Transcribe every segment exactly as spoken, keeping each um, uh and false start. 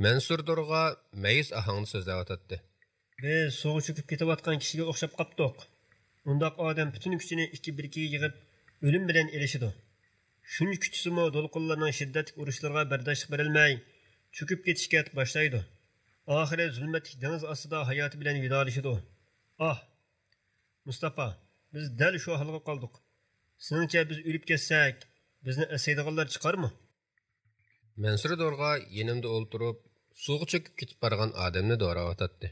مەنسۇر دورغا مەيۈس ئاھاڭدا سۆزلەۋاتاتتى. بىز سۇغا چۆكۈپ كېتىۋاتقان كىشىگە ئوخشاپ قاپتۇق. ئۇنداق ئادەم پۈتۈن كۈچىنى ئىككى بىركىگە يىغىپ، ئۆلۈم بىلەن ئېلىشىدۇ. شۇنچە كۈچىسىمۇ دولقۇنلارنىڭ شىددەتلىك ئۇرۇشلىرىغا بەرداشلىق بېرەلمەي، چۆكۈپ كېتىشكە باشلايدۇ. ئاخىرى زۇلمەتلىك دېڭىز ئاستىدا ھاياتى بىلەن ۋىدالىشىدۇ. ئاھ! مۇستاپا، بىز دەل شۇ ھالغا قالدۇق. سېنىڭچە بىز ئۆلۈپ كەتسەك، بىزنى ئەسلەيدىغانلار چىقارمۇ؟ مەنسۇر دورغا يېنىمدا ئولتۇرۇپ، سۇغا چۆكۈپ كېتىپ بارغان ئادەمنى دوراۋاتاتتى.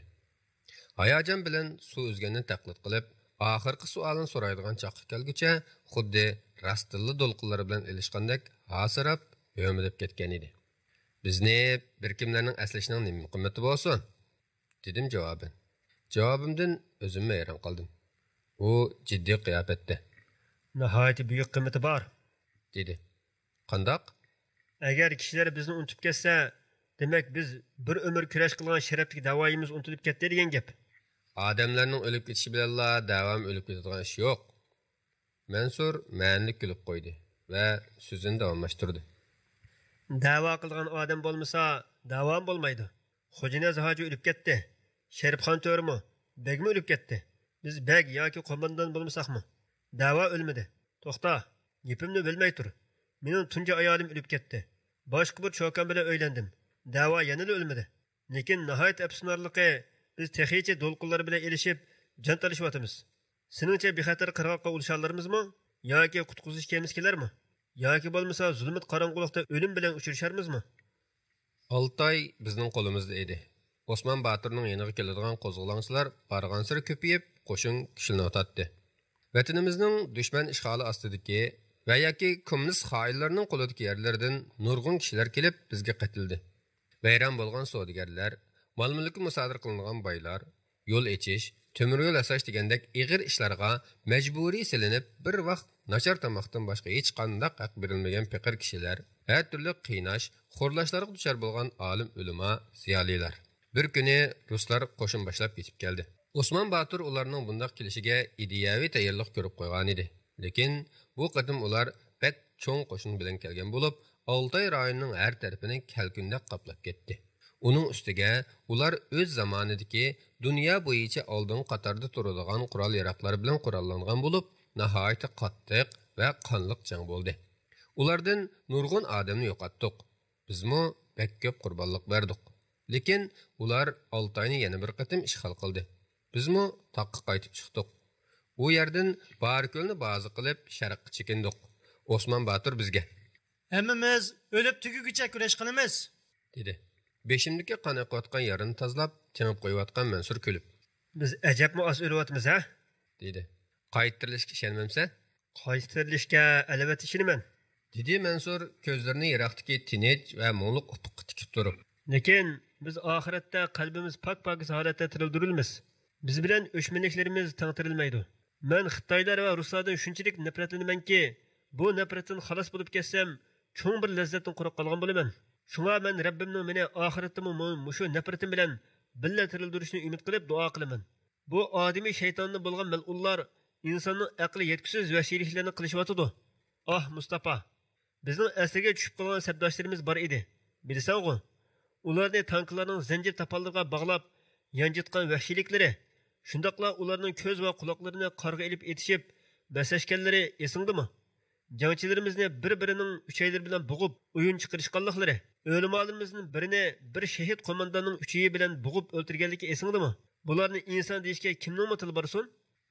ھاياجان بىلەن سۇ ئۈزگەننى تەقلىد قىلىپ، ئاخىرقى سوئالىنى سورايدىغان چاغقا كەلگۈچە خۇددى راستتىنلا دولقۇنلار بىلەن ئېلىشقاندەك ھاسىراپ، ھۆمۈدەپ كەتكەن ئىدى. بىزنى بىر كىملەرنىڭ ئەسلىشىنىڭ نېمە قىممىتى بولسۇن؟ دېدىم جاۋابەن. جاۋابىمدىن ئۆزۈممۇ ھەيران قالدىم. ئۇ جىددىي قىياپەتتە. ناھايىتى بۈيۈك قىممىتى بار، دېدى. قانداق؟ ئەگەر كىشىلەر بىزنى ئۇنتۇپ كەتسە، دېمەك، بىز بىر ئۆمۈر كۈرەش قىلغان شەرەپلىك داۋايىمىز ئۇنتۇلۇپ كەتتى دېگەن گەپ. ئادەملەرنىڭ ئۆلۈپ كېتىشى بىلەنلا دەۋام ئۆلۈپ كېتىدىغان ئىش يوق. مەنسۇر مەنىلىك كۈلۈپ قويدى ۋە سۆزىنى داۋاملاشتۇردى. دەۋا قىلىدىغان ئادەم بولمىسا، داۋامۇ بولمايدۇ. خوجانىياز ھاجى ئۆلۈپ كەتتى. شېرىپخان تۆرىمۇ، بەگمۇ ئۆلۈپ كەتتى. بىز بەگ ياكى قوماندان بولمىساقمۇ، دەۋا ئۆلمىدى. توختا، گېپىمنى بۆلمەي تۇر. مېنىڭ تۇنجى ئايالىم ئۆلۈپ كەتتى. باشقا بىر چوكان بىلەن ئۆيلەندىم. دەۋا يەنىلا ئۆلمىدى. لېكىن ناھايىتى ئەپسۇسلىنارلىقى، بىز تېخىچە دولقۇنلار بىلەن ئېلىشىپ، جان تالىشىۋاتىمىز. سېنىڭچە بىخەتەر قىرغاققا ئۇلىشالارمىزمۇ؟ ياكى قۇتقۇزۇش كېمىسى كېلەرمۇ؟ ياكى بولمىسا زۇلمەت قاراڭغۇلۇقتا ئۆلۈم بىلەن ئۇچرىشارمىزمۇ؟ ئالتاي بىزنىڭ قولىمىزدا ئىدى. ئوسمان باتۇرنىڭ يېنىغا كېلىدىغان قوزغىلاڭچىلار بارغانسېرى كۆپىيىپ، قوشۇن كۈچلىنىۋاتاتتى. ۋەتىنىمىزنىڭ دۈشمەن ئىشغالى ئاستىدىكى ۋە ياكى كوممۇنىست خائىنلارنىڭ قولىدىكى يەرلىرىدىن نۇرغۇن كىشىلەر كېلىپ بىزگە قېتىلدى. ۋەيران بولغان سودىگەرلەر، مال-مۈلكى مۇسادىرە قىلىنغان بايلار، يول ئېچىش، تۆمۈر يول ياساش دېگەندەك ئېغىر ئىشلارغا مەجبۇرىي سېلىنىپ، بىر ۋاق ناچار تاماقتىن باشقا ھېچقانداق ھەق بېرىلمىگەن پېقىر كىشىلەر، ھەر تۈرلۈك قىيناش، خورلاشلارغا دۇچار بولغان ئالىم ئۆلىما، زىيالىيلار. بىر كۈنى رۇسلار قوشۇن باشلاپ يېتىپ كەلدى. ئوسمان باتۇر ئۇلارنىڭ بۇنداق كېلىشىگە ئىدىيەۋى تەييارلىق كۆرۈپ قويغانىدى. لېكىن بۇ قېتىم ئۇلار بەك چوڭ قوشۇن بىلەن كەلگەن بولۇپ، ئالتاي رايونىنىڭ ھەر تەرىپىنى كەلكۈندەك قاپلاپ كەتتى. ئۇنىڭ ئۈستىگە ئۇلار ئۆز زامانىدىكى دۇنيا بويىچە ئالدىنقى قاتاردا تۇرىدىغان قورال-ياراغلار بىلەن قوراللانغان بولۇپ، ناھايىتى قاتتىق ۋە قانلىق جەڭ بولدى. ئۇلاردىن نۇرغۇن ئادەمنى يوقاتتۇق. بىزمۇ بەك كۆپ قۇربانلىق بەردۇق. لېكىن ئۇلار ئالتاينى يەنە بىر قېتىم ئىشغال قىلدى. بىزمۇ تاغقا قايتىپ چىقتۇق. ئۇ يەردىن بارىكۆلنى بازا قىلىپ شەرققە چېكىندۇق. ئوسمان باتۇر بىزگە، ھەممىمىز ئۆلۈپ تۈگىگۈچە كۈرەش قىلىمىز، دېدى. بېشىمدىكى قان ئېقىۋاتقان يارىنى تازىلاپ، تېڭىپ قويۇۋاتقان مەنسۇر كۈلۈپ، بىز ئەجەبمۇ ئاز ئۆلۈۋاتىمىز ھە؟ دېدى. قايتا تىرىلىشكە ئىشەنمەمسەن؟ قايتا تىرىلىشكە ئەلۋەتتە ئىشىنىمەن، دېدى مەنسۇر كۆزلىرىنى يىراقتىكى تىنچ ۋە مۇڭلۇق ئۇپۇققا تىكىپ تۇرۇپ. لېكىن بىز ئاخىرەتتە قەلبىمىز پاك-پاكىز ھالەتتە تىرىلدۈرۈلىمىز. بىز بىلەن ئۆچمەنلىكلىرىمىز تەڭ تىرىلمەيدۇ. مەن خىتايلار ۋە رۇسلاردىن شۇنچىلىك نەپرەتلىنىمەنكى، بۇ نەپرەتتىن خالاس بولۇپ كەتسەم، چوڭ بىر لەززەتتىن قۇرۇق قالغان بولىمەن. شۇڭا مەن رەببىمنىڭ مېنى ئاخىرەتتىمۇ مۇ-، مۇشۇ نەپرىتىم بىلەن بىللە تىرىلدۈرۈشىنى ئۈمىد قىلىپ دۇئا قىلىمەن. بۇ ئادىمىي شەيتاندىن بولغان مەلئۇنلار ئىنساننىڭ ئەقلى يەتكۈسىز ۋەھشىيلىكلىرىنى قىلىشىۋاتىدۇ. ئاھ، مۇستاپا! بىزنىڭ ئەسىرگە چۈشۈپ قالغان سەپداشلىرىمىز بار ئىدى، بىلىسەنغۇ؟ ئۇلارنى تانكىلارنىڭ زەنجىر تاپانلىرىغا باغلاپ يانجىتقان ۋەھشىيلىكلىرى، شۇنداقلا ئۇلارنىڭ كۆز ۋە قۇلاقلىرىنى قارغا ئېلىپ ئېتىشىپ بەسلەشكەنلىرى ئېسىڭدىمۇ؟ جەڭچىلىرىمىزنى بىر-بىرىنىڭ ئۈچەيلىرى بىلەن بوغۇپ ئويۇن چىقىرىشقانلىقلىرى، ئۆلىمالىرىمىزدىن بىرىنى بىر شېھىت قومانداننىڭ ئۈچىيى بىلەن بوغۇپ ئۆلتۈرگەنلىكى ئېسىڭدىمۇ؟ بۇلارنى ئىنسان دېيىشكە كىمنىڭمۇ تىلى بارسۇن؟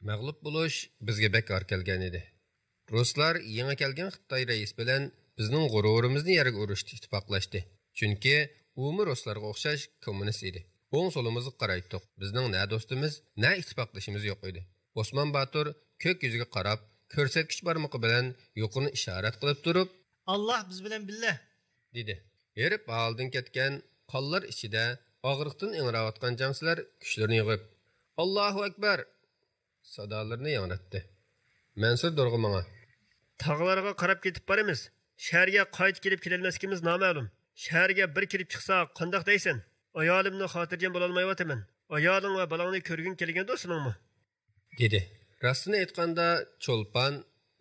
مەغلۇپ بولۇش بىزگە بەك ئار كەلگەن ئىدى. رۇسلار يېڭى كەلگەن خىتاي رەئىسى بىلەن بىزنىڭ غۇرۇرىمىزنى يەرگە ئۇرۇشتا ئىتتىپاقلاشتى. چۈنكى ئۇمۇ رۇسلارغا ئوخشاش كوممۇنىست ئىدى. ئوڭ سولىمىزغا قارايتتۇق. بىزنىڭ نە دوستىمىز، نە ئىتتىپاقدىشىمىز يوق ئىدى. ئوسمان باتۇر كۆك يۈزىگە قاراپ، كۆرسەتكۈچ بارمىقى بىلەن يۇقىرىنى ئىشارەت قىلىپ تۇرۇپ، ئاللاھ بىز بىلەن بىللە، دېدى. ھېرىپ ھالىدىن كەتكەن، قانلار ئىچىدە ئاغرىقتىن ئىڭراۋاتقان جەڭچىلەر كۈچلىرىنى يىغىپ، ئاللاھۇ ئەكبەر! سادالىرىنى ياڭراتتى. مەنسۇر دورغا ماڭا، تاغلارغا قاراپ كېتىپ بارىمىز. شەھەرگە قايتا كېلىپ كېلەلمەسلىكىمىز نامەلۇم. شەھەرگە بىر كېلىپ چىقساق قانداق دەيسەن؟ ئايالىمنى خاتىرجەم بولالمايۋاتىمەن. ئايالىڭ ۋە بالاڭنى كۆرگۈڭ كەلگەندۇ سېنىڭمۇ؟ دېدى. راستىنى ئېيتقاندا، چولپان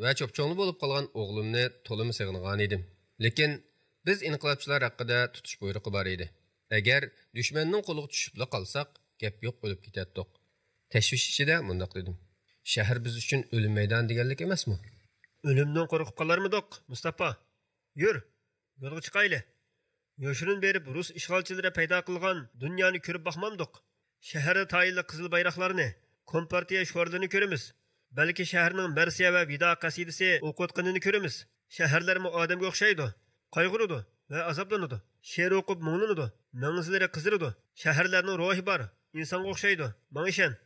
ۋە چوپچوڭلا بولۇپ قالغان ئوغلۇمنى تولىمۇ سېغىنغانىدىم. لېكىن بىز ئىنقىلابچىلار ھەققىدە تۇتۇش بۇيرۇقى بار ئىدى. ئەگەر دۈشمەننىڭ قولىغا چۈشۈپلا قالساق، گەپ يوق، ئۆلۈپ كېتەتتۇق. تەشۋىش ئىچىدە مۇنداق دېدىم: «شەھەر بىز ئۈچۈن ئۆلۈم مەيدانى دېگەنلىك ئەمەسمۇ؟» «ئۆلۈمدىن قورقۇپ قالارمىدۇق، مۇستاپا؟ يۈر، يولغا چىقايلى. يوشۇرۇن بېرىپ رۇس ئىشغالچىلىرى پەيدا قىلغان دۇنيانى كۆرۈپ باقمامدۇق؟ شەھەردە تايىنلىق قىزىل بايراقلارنى، كومپارتىيە شوئارلىرىنى كۆرىمىز. بەلكى شەھەرنىڭ مەرسىيە ۋە ۋىدا قەسىدىسى ئوقۇۋاتقىنىنى كۆرىمىز. شەھەرلەرمۇ ئادەمگە ئوخشايدۇ، قايغۇرىدۇ ۋە ئازابلىنىدۇ. شېئىر ئوقۇپ مۇڭلىنىدۇ، مېڭىسىلىرى قىزىرىدۇ. شەھەرلەرنىڭ روھى بار، ئىنسانغا ئوخشايدۇ. ماڭا ئىشەن.»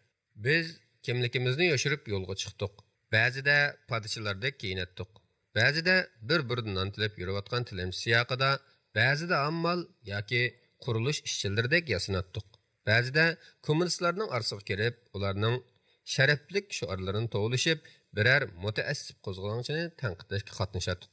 بىز كىملىكىمىزنى يوشۇرۇپ يولغا چىقتۇق. بەزىدە پادىچىلاردەك كىيىنەتتۇق. بەزىدە بىر-بىردىن نان تىلەپ يۈرۈۋاتقان تىلەمچى سىياقىدا، بەزىدە ئاممال ياكى قۇرۇلۇش ئىشچىلىرىدەك ياسىناتتۇق. بەزىدە كوممۇنىستلارنىڭ ئارىسىغا كىرىپ، ئۇلارنىڭ شەرەپلىك شوئارلىرىنى توۋلىشىپ، بىرەر مۇتەئەسسىپ قوزغىلاڭچىنى تەنقىدلەشكە قاتنىشاتتۇق.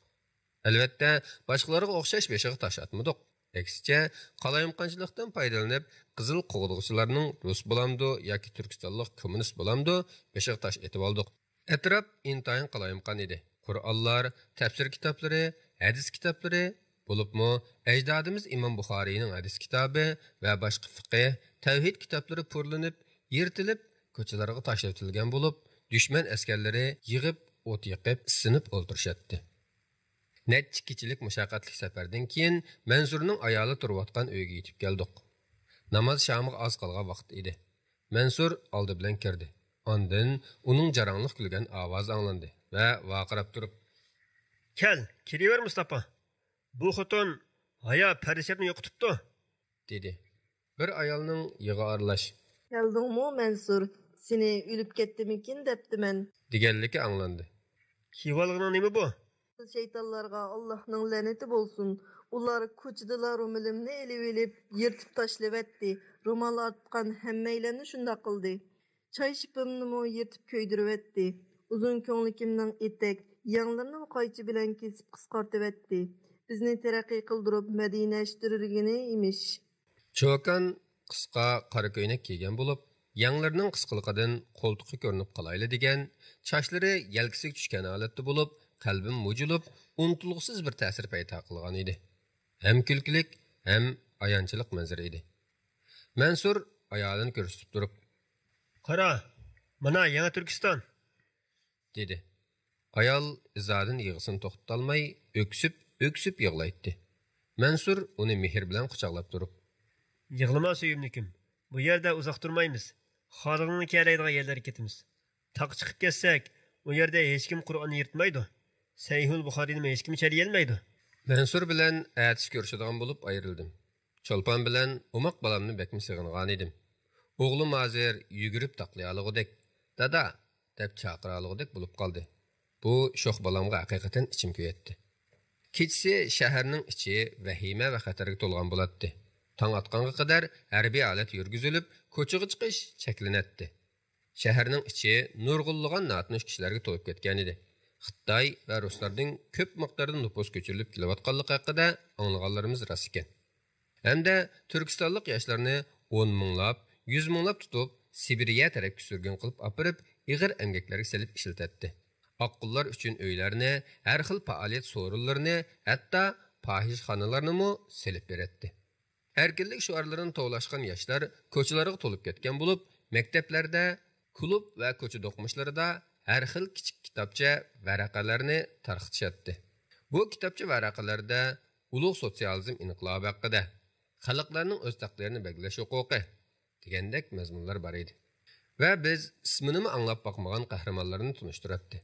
ئەلۋەتتە، باشقىلارغا ئوخشاش بېشىغا تاش ئاتمىدۇق. ئەكسىچە، قالايمىقانچىلىقتىن پايدىلىنىپ، قىزىل قوغدىغۇچىلارنىڭ رۇس بولامدۇ ياكى تۈركىستانلىق كوممۇنىست بولامدۇ، بېشىغا تاش ئېتىۋالدۇق. ئەتراپ ئىنتايىن قالايمىقان ئىدى. قورئانلار، تەپسىر كىتابلىرى، ھەدىس كىتابلىرى، بولۇپمۇ ئەجدادىمىز ئىمام بۇخارىينىڭ ھەدىس كىتابى ۋە باشقا فىقىھ، تەۋھىد كىتابلىرى پۇرلىنىپ، يىرتىلىپ، كوچىلارغا تاشلىۋېتىلگەن بولۇپ، دۈشمەن ئەسكەرلىرى يىغىپ، ئوت يېقىپ، ئىسسىنىپ ئولتۇرۇشاتتى. نەچچە كېچىلىك مۇشەققەتلىك سەپەردىن كېيىن مەنسۇرنىڭ ئايالى تۇرۇۋاتقان ئۆيىگە يېتىپ كەلدۇق. ناماز شامىغا ئاز قالغان ۋاقىت ئىدى. مەنسۇر ئالدى بىلەن كىردى. ئاندىن ئۇنىڭ جاراڭلىق كۈلگەن ئاۋازى ئاڭلاندى ۋە ۋارقىراپ تۇرۇپ: «كەل، كىرىۋەر، مۇستاپا. بۇ خوتۇن ھايا پەرىشەپنى يوقىتىپتۇ.» دېدى. بىر ئايالنىڭ يىغا ئارىلاش: «كەلدىڭمۇ، مەنسۇر؟ سېنى ئۆلۈپ كەتتىمىكىن دەپتىمەن.» دېگەنلىكى ئاڭلاندى. «كىيىۋالغىنىڭ نېمە بۇ؟» «شەيتانلارغا ئاللاھنىڭ لەنىتى بولسۇن. ئۇلار كوچىدىلا رومىلىمنى ئېلىۋېلىپ، يىرتىپ تاشلىۋەتتى. رومال ئارتقان ھەممەيلەننى شۇنداق قىلدى. چاي شىپىمنىمۇ يىرتىپ كۆيدۈرۈۋەتتى. ئۇزۇن كۆڭلىكىمنىڭ ئېتەك، يەڭلىرىنىمۇ قايچا بىلەن كېسىپ قىسقارتىۋەتتى. بىزنى تەرەققىي قىلدۇرۇپ مەدىنەشتۈرگىنى ئىمىش.» چوكان قىسقا قارا كۆينەك كىيگەن بولۇپ، يەڭلىرىنىڭ قىسقىلىقىدىن قولتۇقى كۆرۈنۈپ قالايلا دېگەن، چاچلىرى يەلكىسىگە چۈشكەن ھالەتتە بولۇپ، قەلبىم مۇجۇلۇپ، ئۇنتۇلغۇسىز بىر تەسىر پەيدا قىلغان ئىدى. ھەم كۈلكىلىك، ھەم ئايانچلىق مەنزىرە ئىدى. مەنسۇر ئايالىنى كۆرسىتىپ تۇرۇپ: «قارا، مانا يېڭى تۈركىستان!» دېدى. ئايال ئىزادىن يىغىسىنى توختىتالماي، ئۆكسۈپ، ئۆكسۈپ يىغلايتتى. مەنسۇر ئۇنى مېھىر بىلەن قۇچاقلاپ تۇرۇپ: «يىغلىما، سۆيۈملۈكۈم. بۇ يەردە ئۇزاق تۇرمايمىز. خالىغىنىڭنى كىيەلەيدىغان يەرلەرگە كېتىمىز. تاغقا چىقىپ كەتسەك، ئۇ يەردە ھېچكىم قۇرئاننى يىرتمايدۇ. سەھىھۇل بۇخارىينىمۇ ھېچكىم چەرىيەلمەيدۇ.» مەنسۇر بىلەن ئەتىسى كۆرۈشىدىغان بولۇپ ئايرىلدىم. چولپان بىلەن ئوماق بالامنى بەكمۇ سېغىنغانىدىم. ئوغلۇم ھازىر يۈگۈرۈپ تاقلىيالىغۇدەك، «دادا!» دەپ چاقىرالىغۇدەك بولۇپ قالدى. بۇ شوخ بالامغا ھەقىقەتەن ئىچىم كۆيەتتى. كېچىسى شەھەرنىڭ ئىچى ۋەھىمە ۋە خەتەرگە تولغان بولاتتى. تاڭ ئاتقانغا قەدەر ھەربىي ھالەت يۈرگۈزۈلۈپ، كوچىغا چىقىش چەكلىنەتتى. شەھەرنىڭ ئىچى نۇرغۇنلىغان ناتونۇش كىشىلەرگە تولۇپ كەتكەنىدى. خىتاي ۋە رۇسلاردىن كۆپ مىقداردا نوپۇس كۆچۈرۈلۈپ كېلىۋاتقانلىقى ھەققىدە ئاڭلىغانلىرىمىز راست ئىكەن. ھەمدە تۈركىستانلىق ياشلارنى ئون مىڭلاپ، يۈز مىڭلاپ تۇتۇپ، سىبىرىيە تەرەپكە سۈرگۈن قىلىپ ئاپىرىپ، ئېغىر ئەمگەكلەرگە سېلىپ ئىشلىتەتتى. ئاققۇنلار ئۈچۈن ئۆيلەرنى، ھەر خىل پائالىيەت سورۇنلىرىنى، ھەتتا پاھىشىخانىلارنىمۇ سېلىپ بېرەتتى. ئەركىنلىك شوئارلىرىنى توۋلاشقان ياشلار كوچىلارغا تولۇپ كەتكەن بولۇپ، مەكتەپلەردە، كۇلۇب ۋە كوچا دوقمۇشلىرىدا ھەر خىل كىچىك كىتابچە، ۋەرەقەلەرنى تارقىتىشاتتى. بۇ كىتابچە، ۋەرەقەلەردە ئۇلۇغ سوتسىيالىزم ئىنقىلابى ھەققىدە، خەلقلەرنىڭ ئۆز تەقدىرىنى بەلگىلەش ھوقۇقى دېگەندەك مەزمۇنلار بار ئىدى. ۋە بىز ئىسمىنىمۇ ئاڭلاپ باقمىغان قەھرىمانلارنى تونۇشتۇراتتى.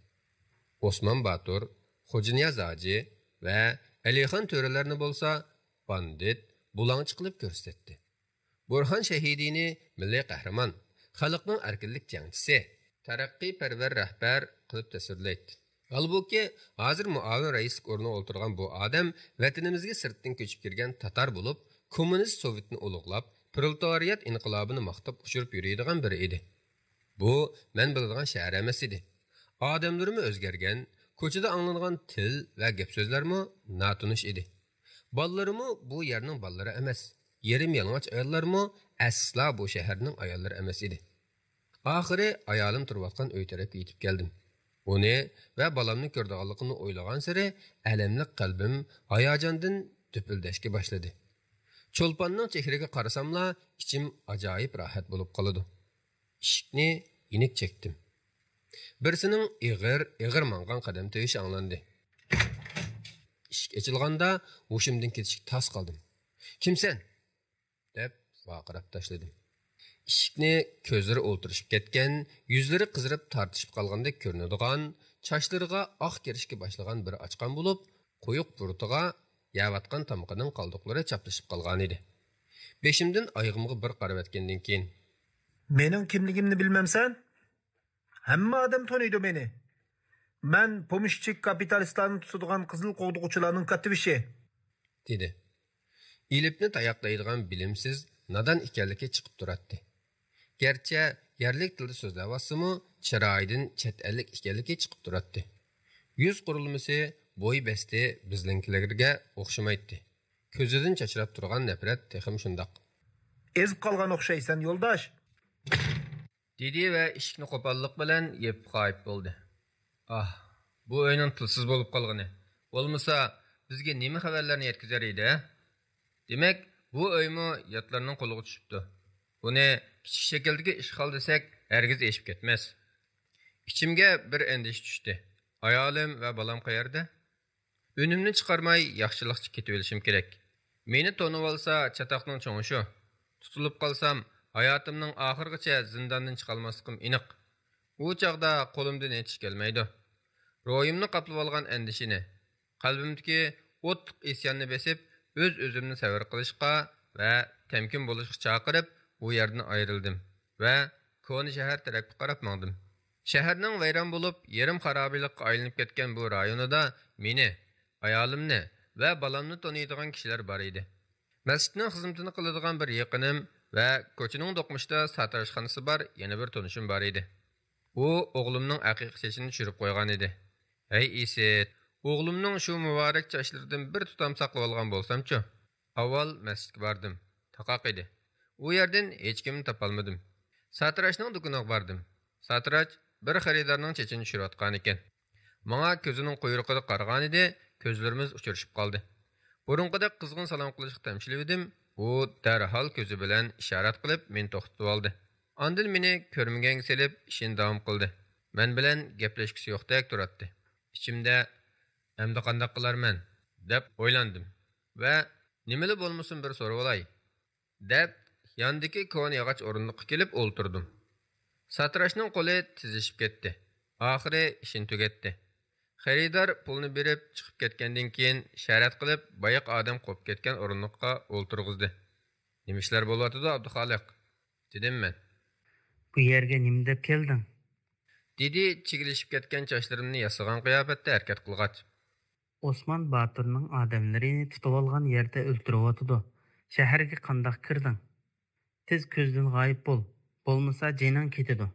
ئوسمان باتۇر، خوجانىياز ھاجى ۋە ئەلىخان تۆرىلەرنى بولسا باندىت، بۇلاڭچى قىلىپ كۆرسىتەتتى. بۇرھان شەھىدىنى مىللىي قەھرىمان، خەلقنىڭ ئەركىنلىك جەڭچىسى، تەرەققىيپەرۋەر رەھبەر قىلىپ تەسۋىرلەيتتى. ھالبۇكى، ھازىر مۇئاۋىن رەئىسلىك ئورنىغا ئولتۇرغان بۇ ئادەم ۋەتىنىمىزگە سىرتتىن كۆچۈپ كىرگەن تاتار بولۇپ، كوممۇنىست سوۋېتنى ئۇلۇغلاپ، پرولېتارىيات ئىنقىلابىنى ماختاپ ئۇچۇرۇپ يۈرىدىغان بىرى ئىدى. بۇ مەن بىلىدىغان شەھەر ئەمەس ئىدى. ئادەملىرىمۇ ئۆزگەرگەن، كوچىدا ئاڭلىنىدىغان تىل ۋە گەپ سۆزلەرمۇ ناتونۇش ئىدى. بالىلىرىمۇ بۇ يەرنىڭ بالىلىرى ئەمەس، يېرىم يالىڭاچ ئاياللارمۇ ئەسلا بۇ شەھەرنىڭ ئاياللىرى ئەمەس ئىدى. ئاخىرى ئايالىم تۇرۇۋاتقان ئۆي تەرەپكە يېتىپ كەلدىم. ئۇنى ۋە بالامنى كۆرىدىغانلىقىمنى ئويلىغانسېرى ئەلەملىك قەلبىم ھاياجاندىن دۈپۈلدەشكە باشلىدى. چولپاننىڭ چېھرىگە قارىساملا، ئىچىم ئاجايىپ راھەت بولۇپ قالىدۇ. ئىشىكنى يېنىك چەكتىم. بىرسىنىڭ ئېغىر، ئېغىر ماڭغان قەدەم تىۋىشى ئاڭلاندى. ئىشىك ئېچىلغاندا، ھوشۇمدىن كېتىشكە تاس قالدىم. «كىمسەن؟» دەپ ۋارقىراپ تاشلىدىم. ئىشىكنى كۆزلىرى ئولتۇرۇشۇپ كەتكەن، يۈزلىرى قىزىرىپ تارتىشىپ قالغاندەك كۆرۈنىدىغان، چاچلىرىغا ئاق كىرىشكە باشلىغان بىرى ئاچقان بولۇپ، قويۇق بۇرۇتىغا يەۋاتقان تامىقىنىڭ قالدۇقلىرى چاپلىشىپ قالغانىدى. بېشىمدىن ئايىغىمغا بىر قارىۋەتكەندىن كېيىن، «مېنىڭ كىملىكىمنى بىلمەمسەن؟ ھەممە ئادەم تونۇيدۇ مېنى. مەن پومېشچىك كاپىتالىستلارنى تۇتىدىغان قىزىل قوغدىغۇچىلارنىڭ كاتتىبېشى.» دېدى. ئېلىپنى تاياقلايدىغان بىلىمسىز، نادان ئىكەنلىكى چىقىپ تۇراتتى. گەرچە يەرلىك تىلدا سۆزلەۋاتسىمۇ، چىرايىدىن چەت ئەللىك ئىكەنلىكى چىقىپ تۇراتتى. يۈز قۇرۇلمىسى، بوي بەستى بىزنىڭكىلەرگە ئوخشىمايتتى. كۆزىدىن چاچراپ تۇرغان نەپرەت تېخىمۇ شۇنداق. «ئېزىپ قالغان ئوخشايسەن، يولداش!» دېدى ۋە ئىشىكنى قوپاللىق بىلەن يېپىپ غايىب بولدى. ئاھ، بۇ ئۆينىڭ تىلسىز بولۇپ قالغىنى. بولمىسا، بىزگە نېمە خەۋەرلەرنى يەتكۈزەر ئىدى، ھە؟ دېمەك، بۇ ئۆيمۇ ياتلارنىڭ قولىغا چۈشۈپتۇ. بۇنى كىچىك شەكىلدىكى ئىشغال دېسەك، ھەرگىز ئېشىپ كەتمەس. ئىچىمگە بىر ئەندىشە چۈشتى. ئايالىم ۋە بالام قەيەردە؟ ئۈنۈمنى چىقارماي ياخشىلىقچە كېتىۋېلىشىم كېرەك. مېنى تونۇۋالسا، چاتاقنىڭ چوڭى شۇ. تۇتۇلۇپ قالسام، ھاياتىمنىڭ ئاخىرىغىچە زىنداندىن چىقالماسلىقىم ئېنىق. ئۇ چاغدا قولۇمدىن ھېچ ئىش كەلمەيدۇ. روھىمنى قاپلىۋالغان ئەندىشىنى، قەلبىمدىكى ئوتلۇق ئىسياننى بېسىپ، ئۆز-ئۆزۈمنى سەۋر قىلىشقا ۋە تەمكىن بولۇشقا چاقىرىپ، ئۇ يەردىن ئايرىلدىم ۋە كونا شەھەر تەرەپكە قاراپ ماڭدىم. شەھەرنىڭ ۋەيران بولۇپ، يېرىم خارابىلىققا ئايلىنىپ كەتكەن بۇ رايونىدا مېنى، ئايالىمنى ۋە بالامنى تونۇيدىغان كىشىلەر بار ئىدى. مەسچىتنىڭ خىزمىتىنى قىلىدىغان بىر يېقىنىم ۋە كوچىنىڭ دوقمۇشىدا ساتىراشخانىسى بار يەنە بىر تونۇشۇم بار ئىدى. ئۇ ئوغلۇمنىڭ ئەقىقە چېچىنى چۈشۈرۈپ قويغان ئىدى. ھەي ئىسىت، ئوغلۇمنىڭ شۇ مۇبارەك چاچلىرىدىن بىر تۇتام ساقلىۋالغان بولسامچۇ؟ ئاۋۋال مەسچىتكە باردىم. تاقاق ئىدى. ئۇ يەردىن ھېچكىمنى تاپالمىدىم. ساتىراشنىڭ دۇكىنىغا باردىم. ساتىراش بىر خېرىدارنىڭ چېچىنى چۈشۈرۈۋاتقانىكەن. ماڭا كۆزىنىڭ قۇيرۇقىدا قارىغانىدى، كۆزلىرىمىز ئۇچرىشىپ قالدى. بۇرۇنقىدەك قىزغىن سالام قىلىشقا تەمشىلىۋىدىم، ئۇ دەرھال كۆزى بىلەن ئىشارەت قىلىپ مېنى توختىتىۋالدى. ئاندىن مېنى كۆرمىگەنگە سېلىپ ئىشىنى داۋام قىلدى. مەن بىلەن گەپلەشكۈسى يوقتەك تۇراتتى. ئىچىمدە، «ئەمدى قانداق قىلارمەن؟» دەپ ئويلاندىم ۋە «نېمىلا بولمىسۇن، بىر سورىۋالاي» دەپ، ياندىكى كونا ياغاچ ئورۇندۇققا كېلىپ ئولتۇردۇم. ساتىراشنىڭ قولى تېزلىشىپ كەتتى. ئاخىرى ئىشىنى تۈگەتتى. خېرىدار پۇلنى بېرىپ چىقىپ كەتكەندىن كېيىن، ئىشارەت قىلىپ، بايىقى ئادەم قوپۇپ كەتكەن ئورۇندۇققا ئولتۇرغۇزدى. «نېمە ئىشلار بولۇۋاتىدۇ، ئابدۇخالىق؟» دېدىم مەن. «بۇ يەرگە نېمە دەپ كەلدىڭ؟» دېدى چىگىلىشىپ كەتكەن چاچلىرىمنى ياسىغان قىياپەتتە ھەرىكەت قىلغاچ. «ئوسمان باتۇرنىڭ ئادەملىرىنى تۇتۇۋالغان يەردە ئۆلتۈرۈۋاتىدۇ. شەھەرگە قانداق كىردىڭ؟ تېز كۆزدىن غايىب بول، بولمىسا جېنىڭ كېتىدۇ.»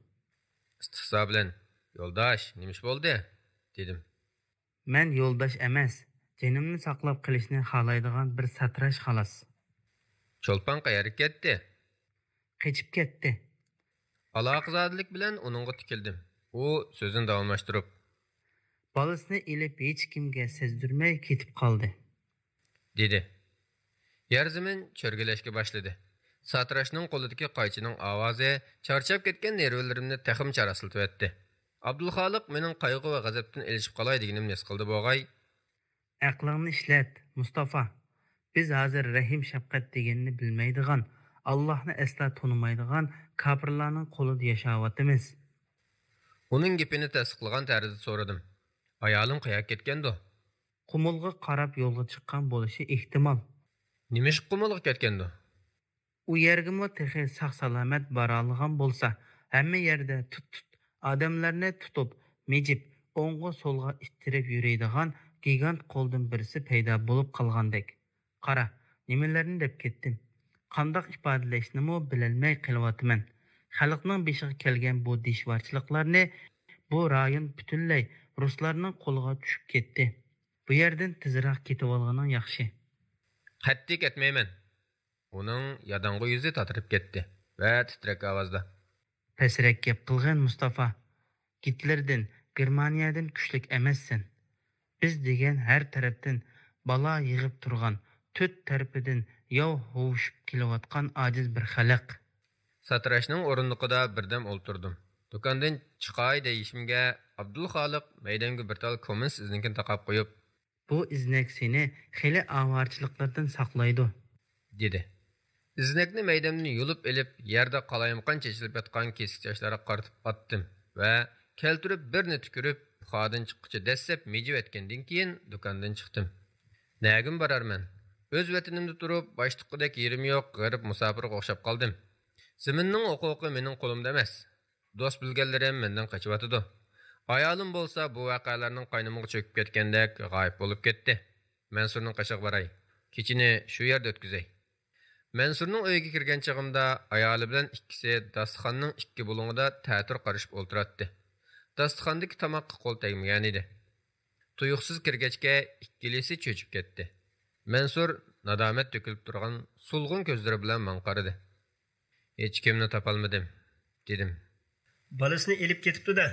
ئىستىھزا بىلەن، «يولداش، نېمە ئىش بولدى؟» دېدىم. «مەن يولداش ئەمەس، جېنىمنى ساقلاپ قېلىشنى خالايدىغان بىر ساتىراش، خالاس.» «چولپان قەيەرگە كەتتى؟» «قېچىپ كەتتى.» ئالاقىزادىلىك بىلەن ئۇنىڭغا تىكىلدىم. ئۇ سۆزىنى داۋاملاشتۇرۇپ، «بالىسىنى ئېلىپ ھېچكىمگە سەزدۈرمەي كېتىپ قالدى.» دېدى. يەر زېمىن چۆرگىلەشكە باشلىدى. ساتىراشنىڭ قولىدىكى قايچىنىڭ ئاۋازى چارچاپ كەتكەن نېرۋىلىرىمنى تېخىمۇ چاراسلىتىۋەتتى. ئابدۇلخالىق مېنىڭ قايغۇ ۋە غەزەپتىن ئېلىشىپ قالاي دېگىنىمنى ھېس قىلدى بوغاي. «ئەقلىڭنى ئىشلەت، مۇستافا. بىز ھازىر رەھىم-شەپقەت دېگەننى بىلمەيدىغان، ئاللاھنى ئەسلا تونۇمايدىغان كاپىرلارنىڭ قولىدا ياشاۋاتىمىز.» ئۇنىڭ گېپىنى تەستىقلىغان تەرزدە سورىدىم. «ئايالىڭ قەيەرگە كەتكەندۇ؟» «قۇمۇلغا قاراپ يولغا چىققان بولۇشى ئېھتىمال.» «نېمىشقا قۇمۇلغا كەتكەندۇ؟» «ئۇ يەرگىمۇ تېخى ساق-سالامەت بارالىغان بولسا، ھەممە يەردە تۇت-تۇت، ئادەملەرنى تۇتۇپ، مىجىپ، ئوڭغا-سولغا ئىتتىرىپ يۈرىدىغان گىگانت قولدىن بىرسى پەيدا بولۇپ قالغاندەك. قارا، نېمىلەرنى دەپ كەتتىم. قانداق ئىپادىلەشنىمۇ بىلەلمەي قېلىۋاتىمەن. خەلقنىڭ بېشىغا كەلگەن بۇ دىشۋارچىلىقلارنى، بۇ رايون پۈتۈنلەي رۇسلارنىڭ قولىغا چۈشۈپ كەتتى. بۇ يەردىن تېزراق كېتىۋالغىنىڭ ياخشى.» «قەتئىي كەتمەيمەن.» ئۇنىڭ ياداڭغۇ يۈزى تاتىرىپ كەتتى ۋە تىترەك ئاۋازدا، «پەسرەك گەپ قىلغىن، مۇستافا. گىتلېردىن، گېرمانىيەدىن كۈچلۈك ئەمەسسەن. بىز دېگەن ھەر تەرەپتىن بالا يىغىپ تۇرغان، تۆت تەرىپىدىن ياۋ ھوۋۇشۇپ كېلىۋاتقان ئاجىز بىر خەلق. ساتىراشنىڭ ئورۇندۇقىدا بىردەم ئولتۇردۇم. دۇكاندىن چىقاي دېيىشىمگە، ئابدۇلخالىق مەيدەمگە بىر تال كوممۇنىست ئىزنىكىنى تاقاپ قويۇپ، بۇ ئىزنەك سېنى خېلى ئاۋارىچىلىكلەردىن ساقلايدۇ، دېدى. ئىزنەكنى مەيدەمدىن يۇلۇپ ئېلىپ، يەردە قالايمىقان چېچىلىپ ياتقان كېسىك چاچلارغا قارىتىپ ئاتتىم ۋە كەلتۈرۈپ بىرنى تۈكۈرۈپ، پۇخادىن چىققۇچە دەسسەپ مىجىۋەتكەندىن كېيىن، دۇكاندىن چىقتىم. نەگىمۇ بارارمەن؟ ئۆز ۋەتىنىمدە تۇرۇپ، باشتۇققىدەك يېرىم يوق غېرىب مۇساپىرغا ئوخشاپ قالدىم. زېمىننىڭ ھوقۇقى مېنىڭ قولۇمدا ئەمەس. دوست بىلگەنلىرىم مەندىن قېچىۋاتىدۇ. ئايالىم بولسا بۇ ۋەقەلەرنىڭ قاينىمىغا چۆكۈپ كەتكەندەك غايىب بولۇپ كەتتى. مەنسۇرنىڭ قېشىغا باراي. كېچىنى شۇ يەردە ئۆتكۈزەي. مەنسۇرنىڭ ئۆيىگە كىرگەن چېغىمدا ئايالى بىلەن ئىككىسى داستىخاننىڭ ئىككى بۇلۇڭىدا تەتۈر قارىشىپ ئولتۇراتتى. داستىخاندىكى تاماققا قول تەگمىگەنىدى. تۇيۇقسىز كىرگەچكە ئىككىلىسى چۆچۈپ كەتتى. مەنسۇر نادامەت تۆكۈلۈپ تۇرغان سولغۇن كۆزلىرى بىلەن ماڭا قارىدى. ھېچكىمنى تاپالمىدىم، دېدىم. بالىسىنى ئېلىپ كېتىپتۇ-دە،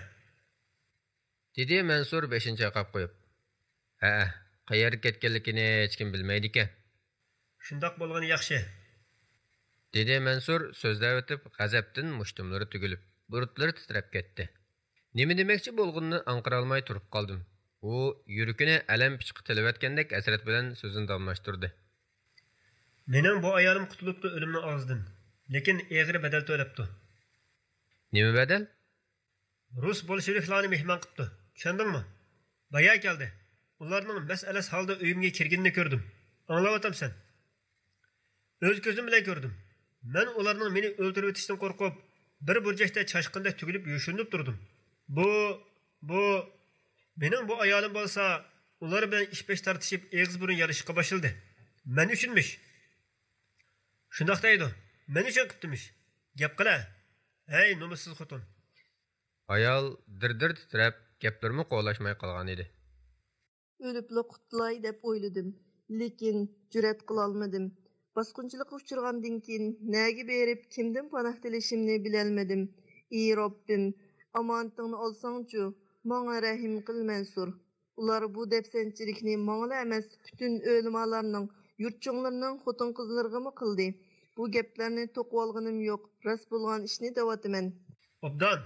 دېدى مەنسۇر بېشىنى چايقاپ قويۇپ. ھەئە، قەيەرگە كەتكەنلىكىنى ھېچكىم بىلمەيدىكەن. شۇنداق بولغىنى ياخشى، دېدى مەنسۇر سۆزلەۋېتىپ، غەزەپتىن مۇشتۇملىرى تۈگۈلۈپ، بۇرۇتلىرى تىترەپ كەتتى. نېمە دېمەكچى بولغىنىنى ئاڭقىرالماي تۇرۇپ قالدىم. ئۇ يۈرىكىنى ئەلەم پىچىقى تىلىۋەتكەندەك ھەسرەت بىلەن سۆزىنى داۋاملاشتۇردى. مېنىڭ بۇ ئايالىم قۇتۇلۇپتۇ ئۆلۈمنىڭ ئاغزىدىن، لېكىن ئېغىر بەدەل تۆلەپتۇ. نېمە بەدەل؟ رۇس بولشېۋىكلارنى مېھمان قىپتۇ، چۈشەندىڭمۇ؟ بايا كەلدى. ئۇلارنىڭ مەس-ئەلەس ھالدا ئۆيۈمگە كىرگىنىنى كۆردۈم. ئاڭلاۋاتامسەن؟ ئۆز كۆزۈم بىلەن كۆردۈم. مەن ئۇلارنىڭ مېنى ئۆلتۈرۈۋېتىشتىن قورقۇپ، بىر بۇرجەكتە چاشقاندەك تۈگۈلۈپ يوشۇرۇنۇپ تۇردۇم. بۇ، بۇ، مېنىڭ بۇ ئايالىم بولسا، ئۇلار بىلەن ئىش-پەش تارتىشىپ، ئېغىز-بۇرۇن يالىشىشقا باشلىدى. مەن ئۈچۈنمىش. شۇنداق دەيدۇ. مەن ئۈچۈن قىپتىمىش. گەپ قىلە. ھەي، نومۇسسىز خوتۇن! ئايال دىر-دىر تىترەپ، گەپلىرىمۇ قولاشماي قالغانىدى. ئۆلۈپلا قۇتۇلاي دەپ ئويلىدىم، لېكىن جۈرئەت قىلالمىدىم. باسقۇنچىلىققا ئۇچرىغاندىن كېيىن، نەگە بېرىپ، كىمدىن پاناھ تىلىشىمنى بىلەلمىدىم. ئى رەببىم، ئامانىتىڭنى ئالساڭچۇ، ماڭا رەھىم قىل، مەنسۇر. ئۇلار بۇ دەپسەندىچىلىكنى ماڭىلا ئەمەس، پۈتۈن ئۆلىمالارنىڭ، يۇرت چوڭلىرىنىڭ، خوتۇن-قىزلىرىغىمۇ قىلدى. بۇ گەپلەرنى توقۇۋالغىنىم يوق، راست بولغان ئىشنى دەۋاتىمەن. ئوبدان!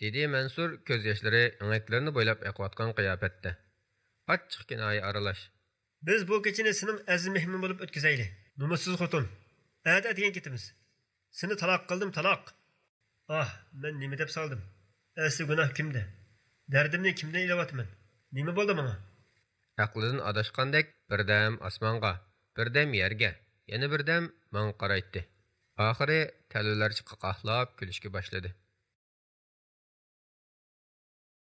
دېدى مەنسۇر كۆز ياشلىرى ئېڭەكلىرىنى بويلاپ ئېقىۋاتقان قىياپەتتە. ئاچچىق كىنايە ئارىلاش. بىز بۇ كېچىنى سېنىڭ ئەزىز مېھمىنىڭ بولۇپ ئۆتكۈزەيلى. نومۇسسىز خوتۇن! ئەتە ئەتىگەن كېتىمىز. سېنى تالاق قىلدىم، تالاق! ئاھ، مەن نېمە دەپ سالدىم؟ ئەسلى گۇناھ كىمدە؟ دەردىمنى كىمدىن ئېلىۋاتىمەن؟ نېمە بولدى ماڭا؟ ئەقلىدىن ئاداشقاندەك بىردەم ئاسمانغا، بىردەم يەرگە، يەنە بىردەم ماڭا قارايتتى. ئاخىرى تەلۋىلەرچە قاقاھلاپ كۈلۈشكە باشلىدى.